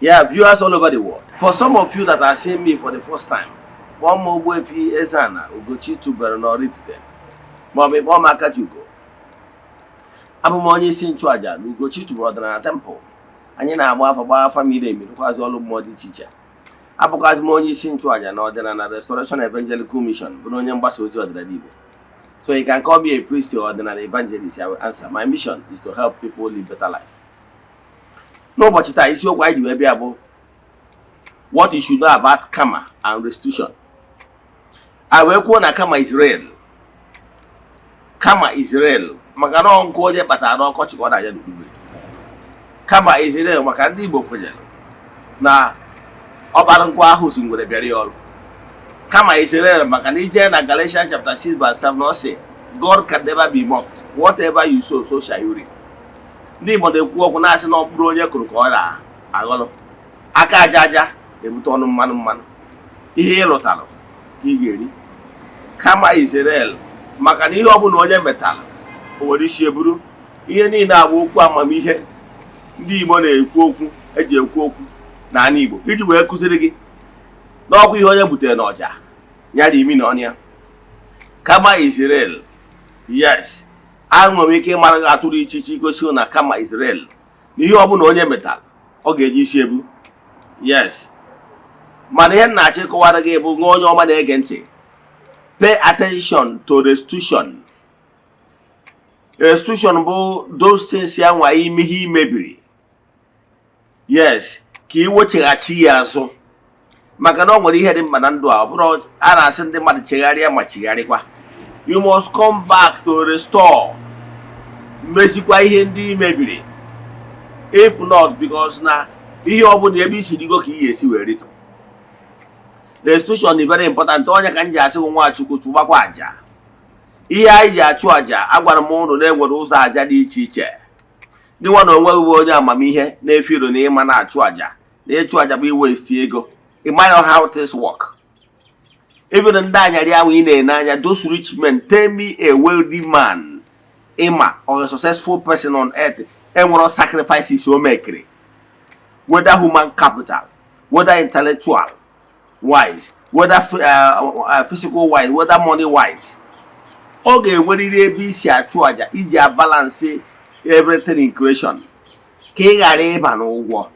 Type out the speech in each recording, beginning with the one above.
Yeah, viewers all over the world. For some of you that are seeing me for the first time, kpọọ m Ogbuefi Eze-Ana Ugochi tubelu n'Oraifite maọbụ ịkpọọ m Akajiugo. Abụ m onye isi nchụaja na Ugochi tubelu ọdịnala temple. Anyị na-agba afa, gbaa afa miri emi, rụkwazị ọrụ mmụọ dị iche iche. Abụkwazị m onye isi nchụaja na Ọdịnala Restoration Evangelical Mission, bụrụ onye mgbasa ozi ọdịnala Igbo. So you can call me a priest or ọdịnala evangelist, I will answer. My mission is to help people live better life. N'ụbọchị taa, isiokwu anyị ji wee bịa bụ what you should know about karma and restitution. A wee kwuo na karma is real. Karma is real maka na ọ nkụ onye kpatara n'ọkọchị ka ọ na-anya n'udummiri. Karma is real maka ndị Igbo kwenyere na ọbara nkụ ahụ si ngwere bịara ya ọrụ. Karma is real maka na ije na Galatians chapter 6 verse 7, ọ sị, "God can never be mocked. Whatever you sow, so shall you reap." Ndị Igbo na-ekwu okwu na-asị na mkpụrụ onye kụrụ ka ọ na-aghọrọ. Aka aja aja ebute ọnụ mmanụ mmanụ. Ihe ị lụtalụ ka ị ga-eri. Karma is real maka na ihe ọbụla onye metara, o nwere isi eburu. Ihe niile agba okwu amamihe ndị Igbo na-ekwu, okwu eji ekwu okwu n'ala Igbo iji wee kụziri gị n'ọkwa ihe onye butere n'ọja nyara imi na ọnụ ya. Karma is real. Yes, a nwere ike ịmara gị atụrụ iche iche igosi na karma is real, na ihe ọbụla onye metara, ọ ga-eji isi ebu. Yes, mana ihe m na-achọ ịkọwara gị bụ, nwa onye ọma na-ege ntị, pay attention to restitution. Restitution bụ those things ya nwa ime ihe imebiri, yes, ka ị wechighachi ya azụ, maka na ọ nwere ihe dị mkpa na ndụ a. Ọ bụrụ a na-asị ndị mmadụ chegharịa ma chigharịkwa, you must come back to restore, mezikwa ihe ndị i mebiri. If not, because na ihe ọbụla ebe isi rigo ka ị ga-esi wee rito. Restitution is very important. Onye ka m ji asị gị, Nwachukwu, chụgbakwa àjà. Ihe anyị ji achụ àjà, agwara m ụnụ na enwere ụzọ àjà dị iche iche. Gị nwa na onwe gị bụ onye amamihe na-efe iro na ịma na-achụ àjà na ịchụ àjà bụ iwaste ego. Ị mara how things work. Even ndị anyarị ahụ ị na-ene anya, those rich men, tell me a wealthy man ịma or a successful person on earth enwero sacrifices o mekiri, whether human capital, whether intellectual wise, whether physical wise, whether money wise. Ọ ga-enwerịrị ebe isi achụ àjà iji abalance everything in creation ka ị ghara ịba n'ụgwọ.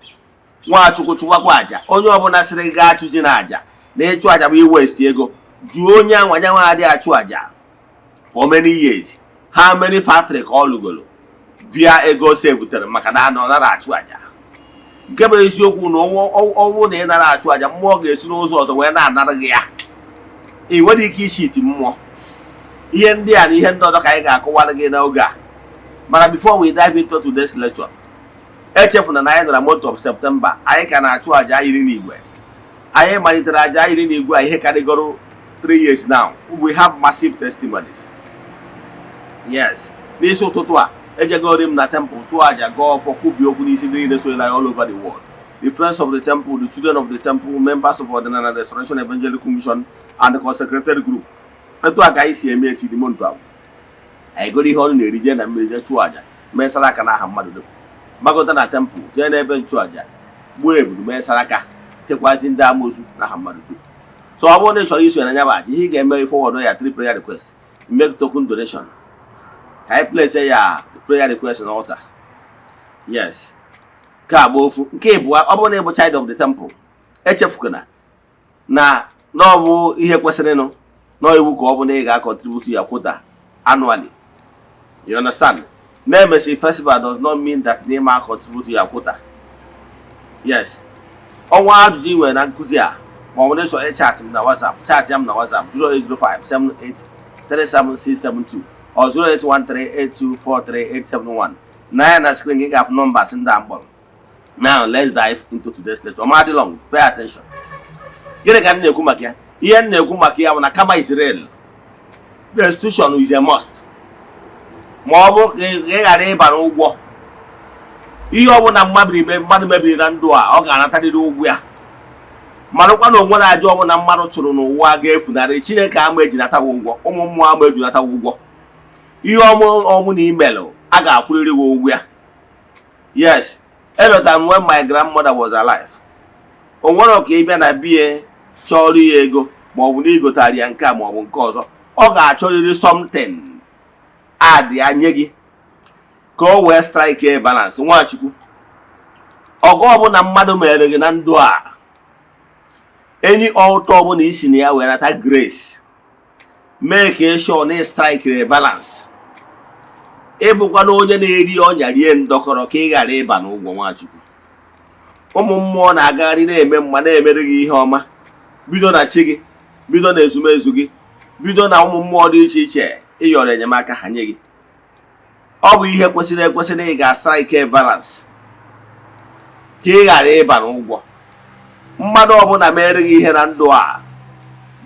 Nwachukwu, chụwakwa àjà. Onye ọbụla sịrị gaa achụzi na àjà na ịchụ àjà bụ iwaste ego, jụọ onye anwa nyanwa adịghị achụ àjà for many years, how many factory ka ọ lụgoro via ego o butere maka na ọ nara achụ àjà. Nke bụ eziokwu na ọnwụ na ị nara achụ àjà, mmụọ ga-esi n'ụzọ ọzọ wee na-anara gị ya. Ị nwere ike ishi iti mmụọ. Ihe ndị a na ihe ndị ọzọ ka anyị ga-akọwara gị n'oge a. Mana before we dive into today's lecture, echefuna na anyị nọ na month of September. Anyị ka na-achụ àjà iri n'igwe. Anyị malitere àjà iri n'igwe a ihe karịgoro 3 years now. We have massive testimonies. Yes, n'isi ụtụtụ a, ejegori m na temple chụọ àjà, gọọ ọfọ, kwubie okwu n'isi ndị niile sonyere anyị all over the world, the friends of the temple, the children of the temple, members of Ọdịnala Restoration Evangelical Mission and the consecrated group. Etu a ka anyị si eme etiri month ahụ. Anyị goro ihe ọnụ na-eri, jee na mmiri, jee chụọ àjà, mesara aka n'aha mmadụ dum, gbagota na temple, jee n'ebe nchụàjà, gbuo ebulu, mee saraka, chekwazi ndị amoosu n'aha mmadụ dum. So ọ bụrụ na ị chọrọ isonye na ya bụ aja, ihe ị ga-eme, forward ya three prayer request, make token donation, ka anyị place ya prayer request na altar. Yes, nke a bụ ofu. Nke ịbụọ, ọ bụrụ na ị bụ child of the temple, echefukana na na ọ bụ ihe kwesịrịnụ nọ iwu ka ọ bụ na ị ga-contribute ya quota annually. You understand? Na-emesi festival does not mean that na ịma contribute ya quota. Yes, ọnwa ajụjụ ị nwere na nkụzi a, ma ọ bụ na ịchọrọ ịchat m na WhatsApp, chat ya m na WhatsApp 0805 7837672 or 08138243871. Na ya na screen gị ga-afụ numbers ndị a mkpọrọ. Now let's dive into today's lecture. Ọma dị long, pay attention. Gịnị ka m na-ekwu maka ya? Ihe m na-ekwu maka ya bụ na karma is real, restitution is a must, ma ọ bụ ka ị ghara ịba n'ụgwọ. Ihe ọbụla mmadụ mebiri na ndụ a, ọ ga-anatarịrị ụgwọ ya. Marakwa na onwere aja ọbụla mmadụ chụrụ n'ụwa ga-efunarị. Chineke ama ejinataghị ụgwọ, ụmụ mmụọ ama ejinataghị ụgwọ. Ihe ọmụ na imelụ, a ga-akwụrịrị gị ụgwọ ya. Yes, Elọtara m when my grandmother was alive, o nwere ka ị bịa na bie chọrọ ya ego, maọbụ na igotara ya nke a maọbụ nke ọzọ, ọ ga-achọrịrị something add ya nye gị ka o wee strike a balance. Nwachukwu, ọgụ ọbụla mmadụ mere gị na ndụ a, any altar ọbụla isi na ya wee nata grace, mee ka ị sure na ị strike a balance. Ịbụkwana onye na-eri ọnya rie ndọkọrọ ka ị ghara ịba n'ụgwọ. Nwachukwu, ụmụ mmụọ na-agagharị na-eme mma, na-emere gị ihe ọma, bido na chi gị, bido na ezumezu gị, bido na ụmụ mmụọ dị iche iche ịyọrọ enyemaka ha nye gị. Ọ bụ ihe kwesịrị ekwesị na ị ga-strike balance ka ị ghara ịba n'ụgwọ. Mmadụ ọbụla mere gị ihe na ndụ a,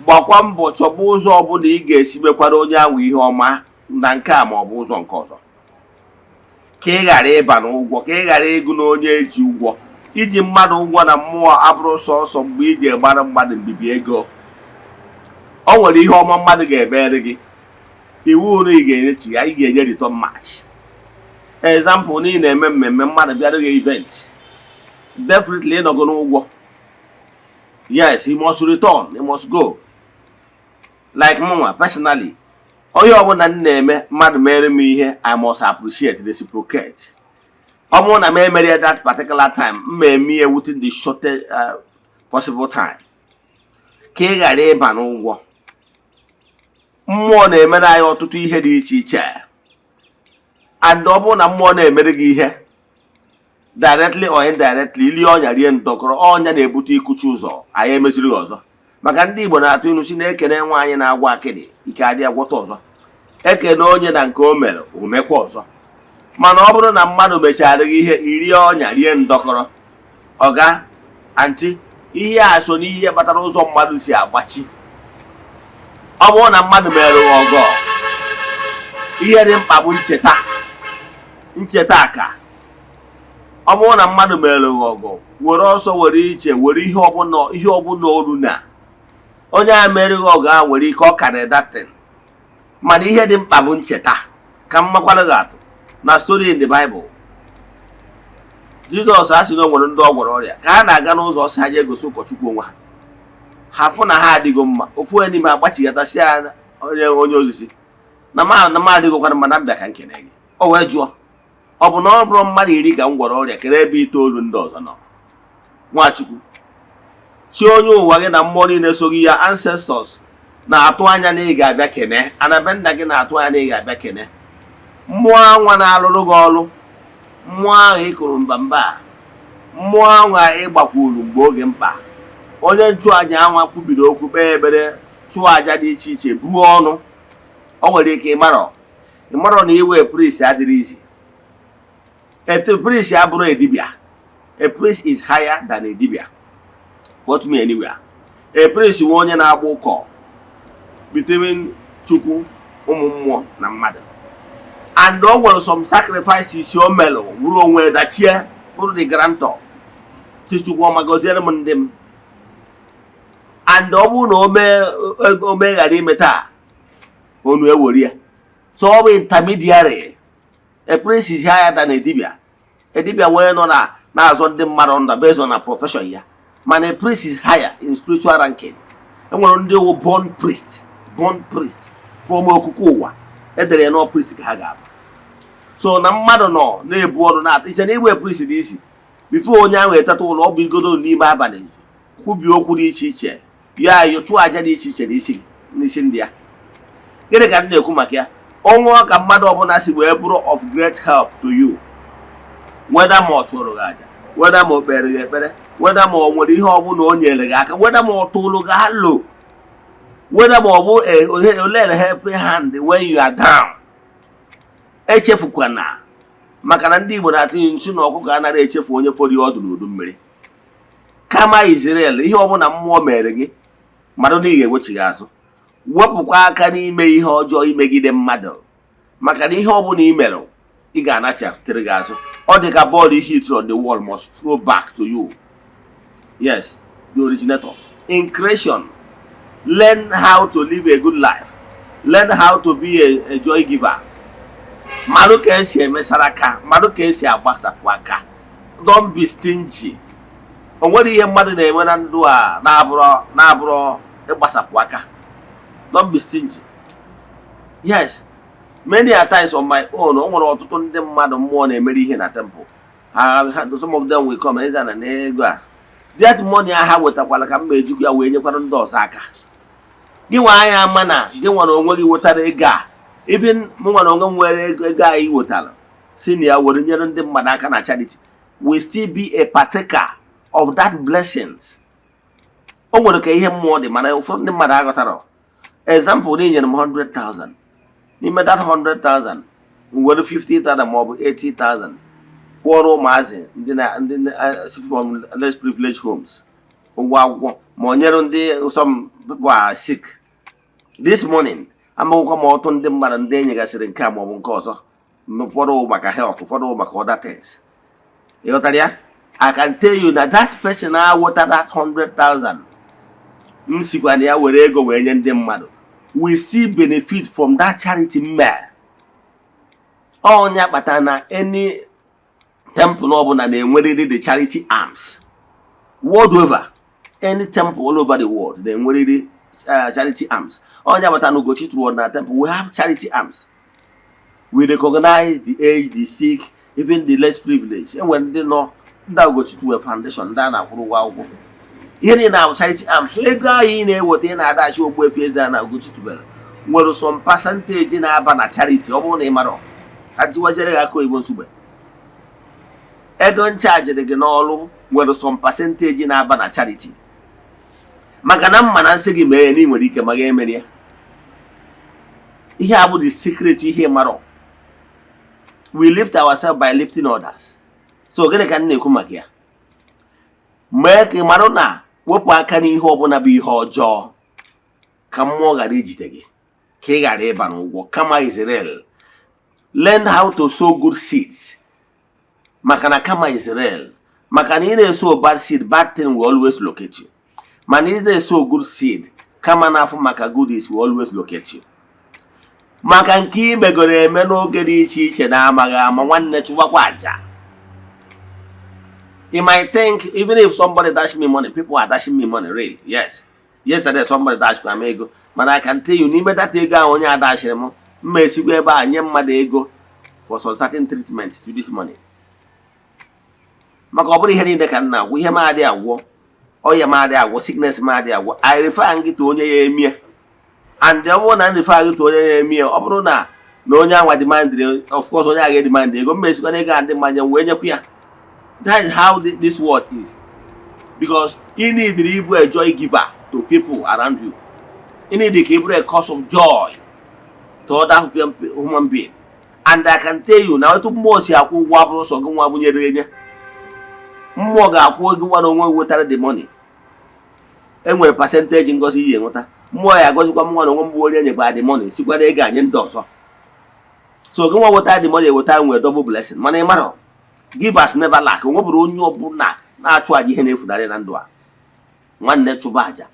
gbakwa mbọ chọba ụzọ ọbụla ị ga-esi mekwara onye ahụ ihe ọma na nke a ma ọ bụ ụzọ nke ọzọ, ka ị ghara ịba n'ụgwọ, ka ị ghara ịgụ na onye eji ụgwọ. Iji mmadụ ụgwọ na mmụọ abụrụ sọsọ mgbe iji gbara mmadụ mbibi ego. O nwere ihe ọma mmadụ ga-emere gị, iwu na ị ga-enye ya, ị ga-enye return match. Example, na ị na-eme mmemme, mmadụ bịara gị event, definitely ịnọgo n'ụgwọ. Yes, he must return, he must go. Like mụnwa personally, onye ọbụla m na-eme, mmadụ mere m ihe, I must appreciate, reciprocate. Ọ bụrụ na m emere ya that particular time, m eme ya within the shortest possible time, ka ị ghara ịba n'ụgwọ. Mmụọ na-emere anyị ọtụtụ ihe dị iche iche, and ọ bụrụ na mmụọ na-emere gị ihe directly or indirectly, ili ọnya rie ndọkọrọ, ọnya na-ebute ikuchi ụzọ. Anyị emeziri gị ọzọ, maka ndị Igbo na-atụ ilu si na-ekene nwaanyị na-agwọ akịdị ike adị agwọta ọzọ, ekene onye na nke o mere, o mekwa ọzọ. Mana ọ bụrụ na mmadụ mechara gị ihe, irie ọnya rie ndọkọrọ, ọga anti, ihe a so n'ihe kpatara ụzọ mmadụ si agbachi. Ọ bụrụ na mmadụ mere ọgọ, ihe dị mkpa bụ ncheta, ncheta ka ọ bụrụ na mmadụ mere ọgọ, were ọsọ, were iche, were ihe ọbụla, ihe ọbụla oru na onye a mere gị ọgọ ahụ nwere ike ọ karịrị datin. Mana ihe dị mkpa bụ ncheta. Ka m makwara gị atụ na story in the Bible. Jizọs a sị na o nwere ndị ọ gwọrọ ọrịa. Ka ha na-aga n'ụzọ, ọsọ ha ji egosi ụkọchukwu onwe ha, ha fụ na ha adịgo mma. Ofu onye n'ime ha gbachighatasi ya, Onye ozizi, na ma adịgokwana mma, na mbịa ka nkene gị." O wee jụọ, "Ọ bụ na ọ bụrụ mmadụ 10 ka m gwọrọ ọrịa, kere ebe itoolu ndị ọzọ nọ?" Nwachukwu, chi onye ụwa gị na mmụọ niile so gị ya, ancestors na-atụ anya na ị ga-abịa kene. Anabe nna gị na-atụ anya na ị ga-abịa kene. Mmụọ anwa na-alụrụ gị ọrụ, mmụọ ahụ ị kụrụ mba mba, mmụọ anwa ị gbakwuru mgbe oge mkpa, onye nchụaja anwa kwubiri okwu, kpee ekpere, chụọ aja dị iche iche, buo ọnụ. O nwere ike ịmarọ na iwe priest adịrị izi etu priest abụrụ edibịa. A priest is higher than a dibịa. Quote me anywhere. A priest nwe onye na-agba ụkọ between Chukwu, ụmụ mmụọ na mmadụ, and o nwere some sacrifices o melụ wuru onwe dachie, bụrụ the guarantor si Chukwu ọma gọziere m ndị m. And ọ bụrụ na o mee ghara ime taa, onu ewere ya. So ọ bụ intermediary. A priest is higher than a dibia. A dibia nwere nọ na na-azọ ndị mmadụ ndụ based on na profession ya, mana a priest is higher in spiritual ranking. Enwere ndị wụ born priest, born priest from okuku ụwa edere ya nọ priest ka ha ga-abụ. So na mmadụ nọ na-ebu ọnụ na-atụ iche na igwe priest dị isi before onye ahụ eteta ụlọ, ọ bụ igodo n'ime abalị kwubie okwu dị iche iche, ya ayọ, chụọ aja dị iche iche n'isi n'isi ndị ya. Gịnị ka m na-ekwu maka ya? Ọnwụ ka mmadụ ọbụla si wee bụrụ of great help to you, whether ma ọ chụrụ gị aja, whether ma o kpere gị ekpere, whether ma ọ nwere ihe ọbụla o nyere gị aka, whether ma ọ tụrụ gị alo, whether ma ọ bụ olere helping hand when you are down, echefukwana, maka na ndị Igbo na-atụ nsu na ọkụkọ anaghị echefu onye fọrọ ọdụ n'udu mmiri. Kama Israel, ihe ọbụla mmụọ mere gị, mmadụ na ị ga-ewechighị azụ. Wepụkwa aka n'ime ihe ọjọọ, imegide mmadụ, maka na ihe ọbụla ị mere, ị ga-anachitere gị azụ. Ọ dị ka bọọlụ hit on the wall must throw back to you. Yes, the originator in creation. Learn how to live a good life, learn how to be a joy giver. Marụ ka esi emesara aka, marụ ka esi agbasapụ aka. Don't be stingy. O nwere ihe mmadụ na-enwe na ndụ a na-abụrọ ịgbasapụ aka. Don't be stingy. Yes, many a times on my own, o nwere ọtụtụ ndị mmadụ mmụọ na-emere ihe na temple ha. Some of them will come, eze na n'ego a, that money ha wetakwala ka m ma ejikwa ya wee nyekwara ndị ọzọ aka. Gị nwe anya ama na gị nwere onwe gị wetara ego a, even mụ nwere onwe m nwere ego, ego anyị wetara si na ya were nyere ndị mmadụ aka na charity, we still be a partaker of that blessings. O nwere ka ihe mmụọ dị, mana ụfọdụ ndị mmadụ aghọtara. Example, na inyere m 100,000, n'ime that 100,000 m were 50,000 maọbụ 80,000 kwụọrọ ụmụazị ndị na si from less privileged homes ụgwọ akwụkwọ, ma ọ nyere ndị, some people are sick this morning. Amaghịkwa m ọtụ ndị mmadụ ndị enyegasịrị nke a maọbụ nke ọzọ. Ụfọdụ maka health, ụfọdụ maka other things. Ị ghọtara ya? I can tell you na that person aweta that 100,000 m sikwa na ya were ego wee nye ndị mmadụ, we still benefit from that charity. Mme onye kpatara na any temple ọbụla na-enwerịrị the charity arms world over. Any temple all over the world na-enwerịrị charity arms. Onye kpatara na Ugochi Toward na temple, we have charity arms. We recognize the aged, the sick, even the less privileged. Enwere ndị nọ ndị Ugochi Toward Foundation, ndị a na-akwụrụ ụgwọ akwụkwọ, ihe niile na charity arms. So ego anyị na-eweta, ị na-adachi Ogbuefi Eze-Ana Ugochi Tubelu nwere some percentage na-aba na charity. Ọ bụrụ na ị mara ka jiwaziere gị aka oyibo nsugbe, ego nchaji dị gị n'ọrụ nwere some percentage na-aba na charity, maka na mma na nsị gị mee ya na ị nwere ike ma ga emere ya. Ihe a bụ the secret. Ihe mara, we lift ourselves by lifting others. So gịnị ka m na-ekwu maka ya? Mee ka ị mara na wepụ aka n'ihe ọbụla bụ ihe ọjọọ, ka mmụọ ghara ijide gị, ka ị ghara ịba n'ụgwọ. Kama Israel, learn how to sow good seeds, maka na kama Israel, maka na ị na-eso bad seed, bad thing will always locate you. Mana ị na-eso good seed, kama na-afụ maka goodies will always locate you. Maka nke ị megoro eme n'oge dị iche iche na-amaghị ama, nwanne, chụwakwa aja. You might think, even if somebody dash me money, people are dashing me money, really. Yes, yesterday somebody dash m ego, mana I can tell you, n'ime data ego ahụ onye adashịrị m, mma esikwa ebe a nye mmadụ ego for some certain treatment to this money, maka ọ bụrụ ihe niile ka m na-agwọ. Ihe m adị agwọ, ọya m adị agwọ, sickness m adị agwọ, I refer gị to onye ya emie. And ọ bụrụ na m refer gị to onye ya emie, ọ bụrụ na onye anwa demand, of course onye agha demand ego, mma esikwa na ego a ndị mmanya wee nyekwa ya. That is how this world is, because you need ịbụ a joy giver to people around you. You need ka ị bụrụ a cause of joy to other human being. And I can tell you na etu mmụọ si akwụ ụgwọ abụrụ sọ gị nwa bụnyere enye. Mmụọ ga-akwụ gị nwa na onwe wetara the money. E nwere percentage ngozi iyi enweta. Mmụọ ya agọzikwa m nwa na onwe m bụ onye enyekwara the money, sikwa na ego anyị ndị ọzọ. So gị nwa weta the money eweta nwere double blessing. Mana ị mara, givers never lack. O nwebụrụ onye ọbụla na-achụ aja ihe na-efunarị na ndụ a. Nwanne, chụba aja.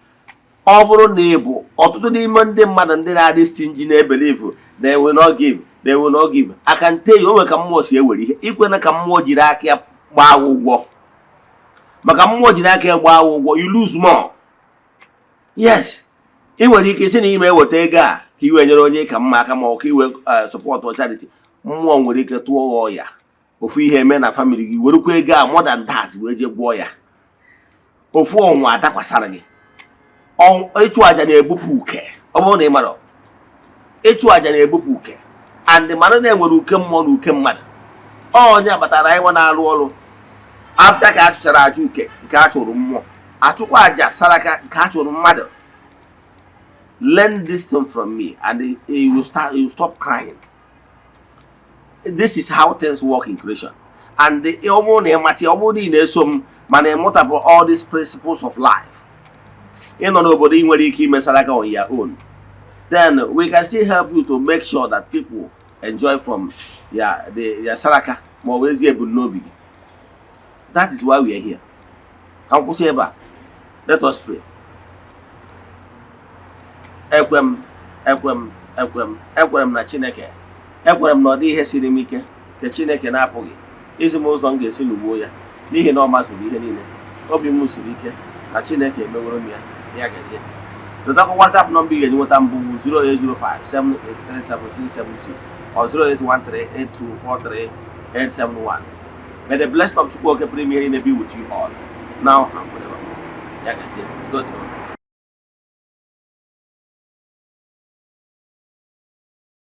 Ọ bụrụ na ị bụ ọtụtụ n'ime ndị mmadụ ndị na-adị stingy, na-ebelieve they will not give, they will not give, I can tell you, o nwere ka mmụọ si ewere ihe. Ikwena ka mmụọ jiri aka ya gbaa ụgwọ, maka mmụọ jiri aka ya gbaa ụgwọ, you lose more. Yes, ị nwere ike isi na ime eweta ego a ka i wee nyere onye ka mma aka, ma ọ ka iwe support charity. Mmụọ nwere ike tụọ ya ọya, ofu ihe eme na family gị, werekwa ego a more than that wee jee gwọọ ya. Ofu ọnwa adakwasara gị. Ịchụ aja na-ebupụ uke. Ọ bụrụ na ị mara, ịchụ aja na-ebupụ uke. And mara na enwere uke mmụọ na uke mmadụ. Onye kpatara anyị nwa na-arụ ọrụ, after ka a chụchara aja uke nke a chụrụ mmụọ, achụkwa aja saraka nke a chụrụ mmadụ. Learn this thing from me and you will stop crying. This is how things work in creation. And ọ bụrụ na ị mata, ọ bụrụ na ị na-eso m, mana ị mụtapụ all these principles of life, ị nọ n'obodo ị nwere ike ime saraka on your own, then we can still help you to make sure that people enjoy from your saraka, ma ọ bụ ezi ebumnobi gị. That is why we are here. Ka m kwụsị ebe a. Let us pray. Ekwe m, ekwe m, ekwe m, ekwere m na Chineke. Ekwere m na ọ dị ihe siri m ike nke Chineke na-apụghị izi m ụzọ m ga-esi lụgbuo ya. N'ihi na ọ mazuru ihe niile. Obi m siri ike na Chineke emeworo m ya. Ya gazie. Dotakwa WhatsApp nọmba ị ga-eji nweta mbụ 08057837672 or 08138243871. May the blessing of Chukwu Oke pụrụ ime ihe niile be with you all, now and forever. Ya gazie. Udo dịrị unu.